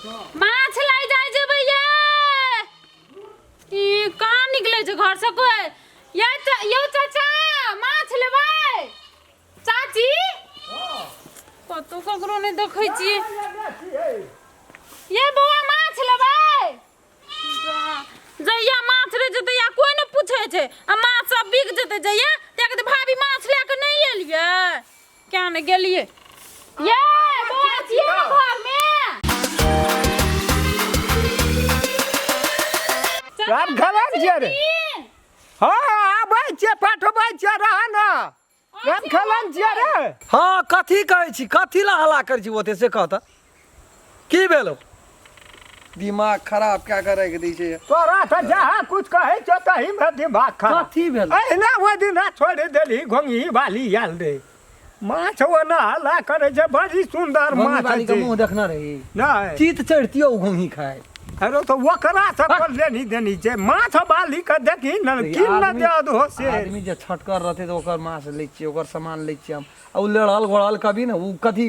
माछ लै जाइ जेबै ये। ई कहाँ निकलै छै घर से कोई? ये यौ चाचा, माछ लेबै? चाची, कतौ ककरो नहि देखै छियै। ये बौआ, माछ लेबै? जहिया माछ रहै छै तहिया कोई नहि पूछै छै, आ माछ सब बिक जेतै जहिया तहिया कहतै, भाभी माछ लए कऽ नहि एलियै, क्या ने गेलियै। ये बौआ, छियै ने घरमे? आब घरे छियै रे? हँ, आबै छियै, पठबै छियै, रह ने। राम खेलन छियै रे? हँ, कथी कहै छी? कथी ला हल्ला करै छी ओते, से कह तऽ। की भेलो? दिमाग खराब कए कऽ राखि दै छै। तोरा तऽ जहाँ कुछ कहै छौ तही मे दिमाग खराब। कथी भेल? अहिना ओहि दिना छोड़ि देलही, घोंघी वाली आयल रहै माछ, ओना हल्ला करै छै, बड़ी सुन्दर घोंघी माछ वाली के छै। मुँह देखने रही? नहि। चित चढ़तियो ओ घोंघी खाय। अरे, तऽ ओकरा सब पर लेनी देनी छै, माछ वाली के देखी ने की न दे दो से। आदमी जे छटकर रहतै तऽ ओकर माछ लै छियै, ओकर सामान लै छियै हम। आ ओ लेढ़ल घोड़ल कभी ने ओ कथी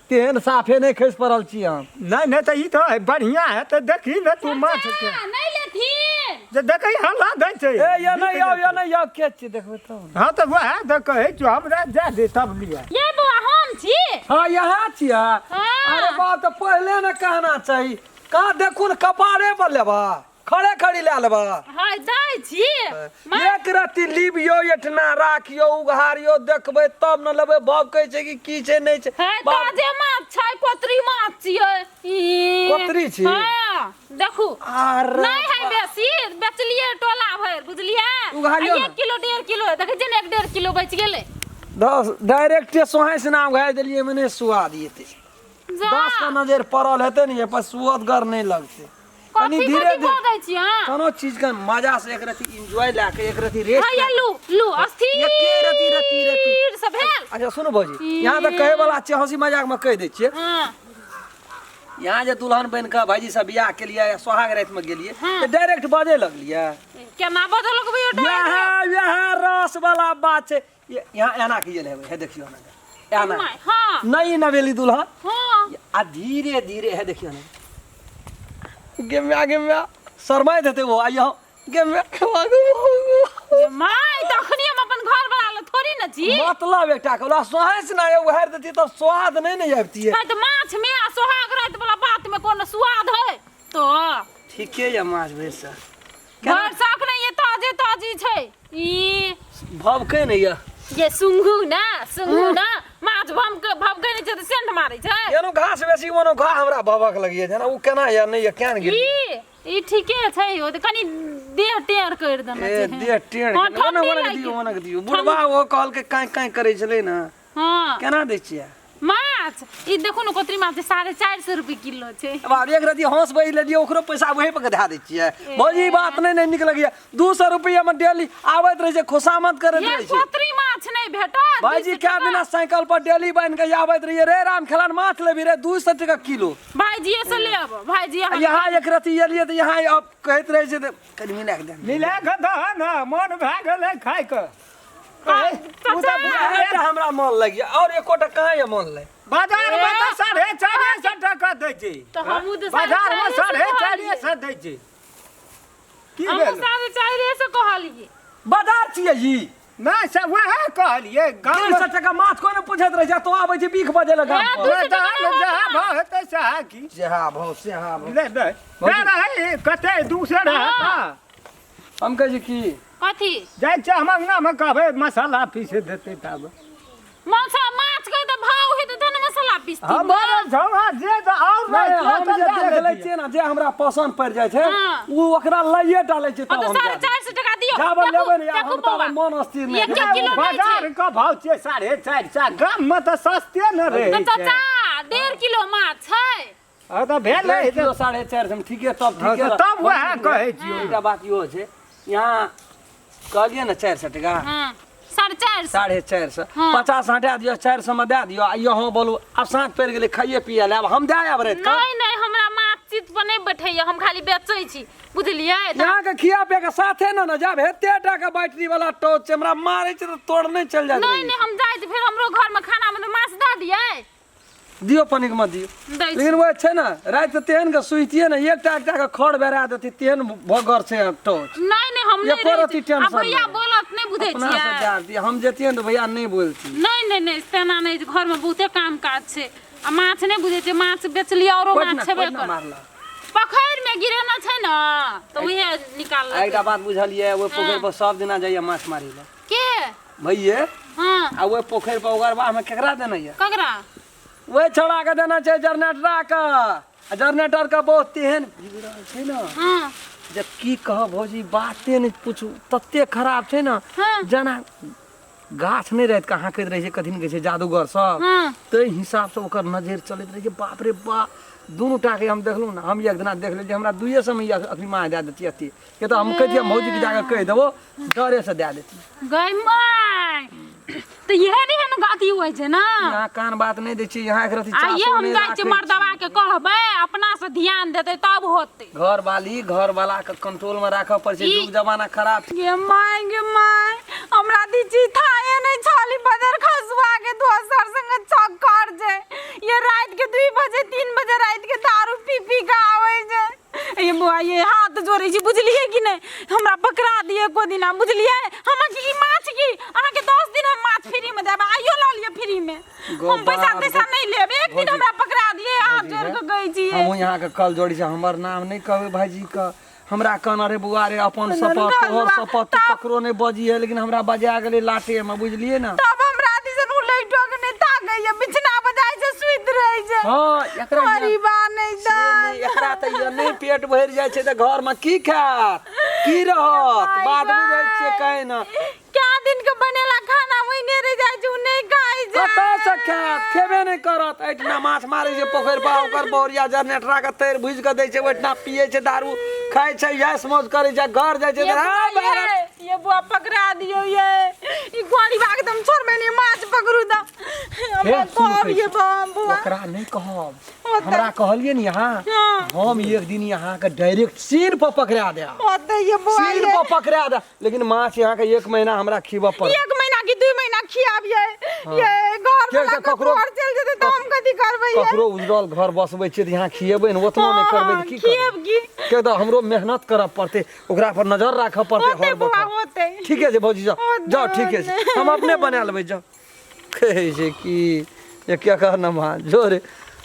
तेहन साफे नहि खसि पड़ल छी हम। नहि नहि, तऽ ई तऽ बढ़िया है, तऽ देखी ने तू माछ के। नहि लेथिन? जे देखै, हल्ला दै छै। ए ये नहि आउ, ये नहि आउ, के छियै देखबै तब ने। हँ, तऽ वएह तऽ कहै छियौ, हमरा जा दे तब लिअ। ये बौआ, हम छी। हँ, यहाँ छियै? हाँ। अरे बाप, तऽ पहिले ने कहना चाही। कहाँ देखू ने, कपारे पर लेबा, खड़े खड़ी लए लेबा। हाय, दै छी। एक रत्ती लिबियो, एठना राखियो, उघारियो, देखबै तब ने लेबै। बाप कहै छै कि की छै नहि छै। है। बाप- ताजे माछ छै, कोतरी माछ छियै ई। कोतरी छी? हाँ, देखू। अरे। नहीं है बेसी, बेचलिए टोला भरि, बुझलिए? उघारियौ आ ने। 1 किलो 1.5 किलो देखै छियै ने, 1-1.5 किलो बचि गेलै। दस डायरेक्टे सोहाइ से नाम उघारि देलियै, मने सुआद एतै। जा। 10 का नजर पड़ल हेतै ने, पर सुअदगर नहि लगतै कनी। कथी धीरे कथी धीरे बजै छी अहाँ? कोनो चीज के मजा से एक रति एंजॉय लए के, एक रति रेस्ट। हैया लू लू, अस्थिर एके रति रति रति से भेल। अच्छा सुनू भौजी, यहाँ तऽ कहै वाला छियै, हंसी मजाक में कहि दै छियै। यहाँ जे दुल्हन बनि कऽ भाईजी से बियाह केलियै या सोहाग राति में गेलियै तऽ डायरेक्ट बजै लगलियै? केना बजऽ लगबै ओटा? यहाँ यहाँ रस वाला बात छै। यहाँ एना के गेल हेबै, हे देखियौ, एना एना। नई नवेली दुल्हन। आ धीरे धीरे, हे देखियौ ने, गे म्या, गे म्या, शरमाइत हेतै ओ। आइयो गे म्या। गे माय, तखनी हम अपन घर बना ले थोड़ी न छी। मतलब एकटा के सोहाइस ना उघारि देतियै तब स्वाद नहि ने आबितियै। है, तऽ माछ में आ सोहाग राति वाला बात में कोनो स्वाद है तो? ठीके यऽ, माछ भरि से भरि साख नहीं, ये ताजे ताजी छै ई। भवकै नहि यऽ। ये सुंघू ना, सुंघू ना, माछ भमक भमकै नहि छै तऽ सेंट मारै छै। एनो घास बेसी, ओनो घास हमरा भवक लगिए, जेना ओ केना यऽ नहि यऽ, केहन गेल। ई ई ठीके छै, ओ तऽ कनि देह टेढ़ करि देने ए छै। देह टेढ़। हँ, केने ओने ठंडी ओने लागि दियौ, गेल। ओने दियौ। बुढ़बा ओ कहलकै काँय काँय करै छलै ने। केना दै छियै? माछ ई देखू ने, कोतरी माछ 450 रुपए किलो छै। बाप, एक रति हंस बहि लेलियै, ओकरो पैसा वही पर धए दै छियै। भौजी, ई बात नहि ने नीक लगैया। 200 रुपैआ मे डेली आबैत रहै छै, खुशामद करैत ये रहै छै। कोतरी माछ नहि भेटत भाईजी 200 कै टका। दिना साइकिल पर डेली बान्हि के आबैत रहियै, रे राम खेलन माछ लेबही रे? 200 टका किलो। भाईजी से लेब भाईजी अहाँ। यहाँ एक रति एलियै तऽ यहाँ अब कहैत रहै छै तऽ कनि मिला के दे। मिला कऽ दह ने, मन भए गेलै खाइके। ओ तऽ बुझाए हमरा मन लागि गेल, और एकोटा कहाँ यऽ मन लागि। बाजार में तऽ 450 टका दै छै। तऽ हमहूँ तऽ साढ़े बाजार में चारिए सए 450 दै छै। की हमहूँ भेल? 450 कहलियै। बाजार छियै ई? नहि, से वएह कहलियै गाम 150 टका माछ कोइ नहि पूछैत रहै छै, तो आबै छै भीख बजै लए गाम ए, पर। 200 टका नहि होत जहाँ ना। भाव हेतै सएह की। जेहा भाव सेहा भाव। नहि नहि, से रहै कते 200 रहै तऽ। हम कहै छी की? कथी? जाइ छियै हम अङ्गनामे, कहबै मसाला पीस देतै तब। माछ माछ के तऽ भाव हेतै तहन ने मसाला पीसती। हमर झौरा जे तऽ और नहि, नहि हम जे देख लै छियै ने, जे हमरा पसन्द पड़ि जाइ छै, ओ ओकरा लइए टा लै छियै। हाँ। तब तऽ हम 450 टका दियौ। जाबे देखू, लेबै ने देखू हम ताबे बौआ। मन स्थिर नहि। एक एक किलो नहि बाजार छै। के भाव छै 450, गाम में तऽ सस्ते ने रहै तऽ छै। चाचा, 1.5 किलो माछ छै। हँ, तऽ भेलै। 1.5 किलो 450 मे ठीके, तब हँ, ठीके। तऽ तब वएह कहै छियौ। एकटा बात इहो छै, यहाँ कहलियै ने 400 टका। हाँ, 450। 450। हाँ। 50 हटा दियौ, 400 मे दए दियौ। आ यहाँ बोलू, आब साँझ पड़ि गेलै खाइए पिए लए, आब हम दए आयब राति कऽ। नहीं नहीं, हमरा माछ चित पर नहीं बैठैया, हम खाली बेचै छी, बुझलियै? तऽ यहाँ के खिया पिया के साथे ने ने जाब। एते टा के बैटरी वाला टॉर्च छै, हमरा मारै छै तऽ तोड़ नहि चलि जाइत नहीं रहै। नहीं, हम जाइ छी, फेर हमरो घर में खाना में माछ दऽ दियै। दियौ पनिक मे दियौ। दै छी। लेकिन वएह छै ने, राति के तेहन के सुतियै ने, एकटा एकटा के खड़ बेरा देतै, तेहन भगर छै टॉर्च। नहि नहि, हम नहि एको रहै रत्ती छी। आ टेंशन भैया नहि। बोलत नहि, बुझै अपना से छियै? दए दियै, हम जेतियै ने तऽ भैया नहि बोलती। नहि नहि नहि, तेना नहि, घरमे बहुते काम काज छै आ माछ नहि बुझै छै, माछ बेचलियै औरो माछ कोइना छेबे कोइना कर मारलक? पोखरिमे गिरेना छै ने, तऽ उहे निकाललक। एकटा बात बुझलियै? ओहि पोखरि पर सब दिना जाइए माछ मारै लए। के? भैये। हाँ। आ ओहि पोखरि पर ओगरबाहमे केकरा देने यऽ? ककरा? ओहि छौड़ा के देना छै, जनरेटरा के। आ जनरेटर के बहुत तेहन बिगड़ल छै ने जे की कहब भौजी, बाते नहि पूछू, तते खराब छै ने। जेना गाछ नहि राति कऽ हाँकैत रहै छै, कथी ने कहै छै जादूगर सब, ताहि हिसाबसँ ओकर नजरि चलैत रहै छै। बाप रे बाप, दुनू टाके हम देखलहुँ ने, हम एक दिना देख लेलियै, हमरा दुइए सए मे अखनी माछ दए देतियै एते के तऽ हम कहितियै भौजीके जाकऽ कहि देबो, डरेसँ दए देतियै। गै my, तऽ इहे ने एहन अथी होइ छै ने। यहाँ कान बात नहि दै छियै, यहाँ एक रति आइए चासो हम नहि जाइ छियै राखै। मर्दवा के कहबै, अपना से ध्यान देतै तब होतै। घर वाली घर वाला के कंट्रोल में राखऽ पड़ै छै। युग जमाना खराब छै। गे my, गे my, हमरा दीची थाए नहीं छाली बदर खसुआ के दोसर संग चक्कर छै। ये रात के 2 बजे 3 बजे रात के दारू पी पी के आवे छै। ये बुआ, ये हाथ जोड़ै छी, बुझलियै कि नहि? हमरा पकड़ा दिए एको दिना, बुझलियै? हम की ई माछ की अहाँके 10 दिन हम माछ फ्री में देब, आइयो लऽ लिअ फ्री में। हम पैसा बाप तैसा रे। नहीं लेब, एक दिन भौजी- हमरा पकड़ा दिए, हाथ भौजी जोड़ हे, के कहै छियै। हमहूँ यहाँके कल जोड़ी छै, हमर नाम नहि कहबै भाईजी के। हमरा कहना रे बौआ रे, अपन ननका शपथ तोहर बा- शपथ, तू तब- ककरो नहि बजी है, लेकिन हमरा बजा गेलै लाटे में, बुझलियै ने? तब हमरा दिसन उलैटो के नहि ताकैया, बिछना बजाय छै सुति रहै छै। हँ, एकरा परिवार नहि से नहि, एकरा तऽ ई नहि पेट भरि जाइ छै तऽ घरमे की खायत, की रहत? बात बुझै छियै? कहै ने क्या दिन के बनेला खाना ओहिने रहि जाइ छै, ओ नहि खाइ छै। कतऽसँ खायत? खेबे नहि करत। एहिठिना माछ मारै छै पोखरि पर, ओकर बहुरिया जनरेटरा के तैर भुजि कऽ दै छै, ओहिठिना पियै छै, दारू खाइ छै, यश मौज करै छै, घर जाइ छै ये तऽ बुआ, हाँ, ये ये बुआ पकड़ा दियौ, ये ई गोली भाग एकदम छोड़बै नहि, माछ पकड़ू तऽ हमरा हे, सुनू कहब कहै ये छी। बुआ। ओकरा नहि कहब। ओतऽ- हमरा कहलियै ने यहाँ, हम एक दिन यहाँ के डायरेक्ट सिर पर पकड़ा देब। ओतऽ ये बुआ सिर ये पर पकड़ा दे, लेकिन माछ यहाँ के एक महीना हमरा खिबऽ पड़त। एक महीना की 2 महीना खियाबियै ये घर किया वाला तऽ ककरो- घर चलि जेतै तऽ हम कथी करबै ये? ककरो उजड़ल घर बसबै छियै तऽ यहाँ खिएबै ने, ओतनो नहि करबै तऽ की करबै? खिएब की? किया तऽ हमरो मेहनत करऽ पड़तै, ओकरा पर नजर राखऽ पड़तै। होतै हर बुआ, बखत। होतै। ठीके छै भौजी, जाउ। होतै, जाउ, ठीके छै। होतै। हम अपने बना लेबै, जाउ। कहै छै कि ये क्या कहना भाँज जोरे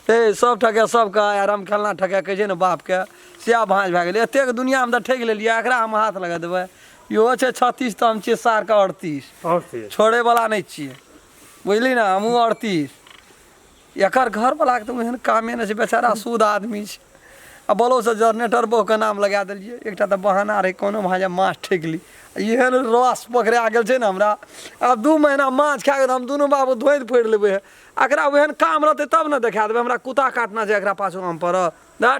ए सब ठके सबके आराम खेलना ठके कहै छै ने बापके, सएह भाँज भए गेलै। एतेक दुनिआमे तऽ ठकि लेलियै, एकरा हम हाथ लगा देबै? इहो छै 36 तऽ हम छियै सारके 38। और से छोड़ैवला नहि छियै, बुझली ने? हमहूँ 38। एकर घरवलाके तऽ ओहन कामे नहि छै, बेचारा शुद्ध आदमी छै। आ बलोसँ जनरेटर बहुके नाम लगा देलियै, एकटा तऽ बहाना रहै कोनो भाँजे माछ ठकि ली। आ एहन रस पकड़ा गेल छै ने हमरा, आब 2 महीना माछ खा कऽ तऽ हम दुनू बाबू धोति फोड़ि लेबै। एकरा ओहन काम रहतै तब ने देखा देबै। हमरा कुत्ता काटना छै, एकरा पाछू हम पड़ल।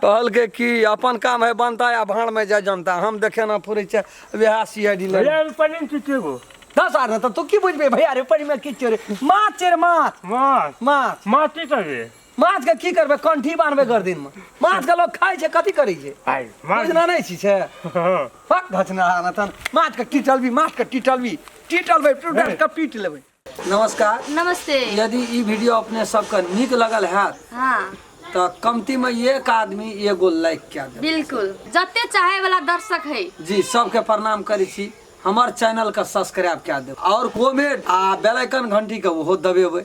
कहलकै कि अपन काम है बनता या भाँड़ में जाय जनता, हम देखे ना फुरै छै वएह सी I D लग। भैया पनीर की केगो? 10 आर तऽ तू की बुझबै भैया रे? पनीर में की चोरे माछ चेर माछ। माछ। माछ। माछ की करबे? माछ के की करबै? कंठी बान्हबै गर्दिन में। माछ के लोग खाइ छै, कथी करै छै? आइ माछ बुझना नहि छी छै। हाँ। फक घचना न तन माछ के टीटलबी, माछ के टीटलबी, टीटलबै टूटल के पीट लेबै। नमस्कार। नमस्ते। यदि ई वीडियो अपने सबके नीक लगल हैत तऽ कमती में एक आदमी एगो लाइक कए देब। बिल्कुल, जते चाहे वाला दर्शक है। जी, सबके प्रणाम करै छी। हमर चैनल के सब्सक्राइब कए देब और कमेंट आ बेल आइकन घंटी के ओहो दबेबै।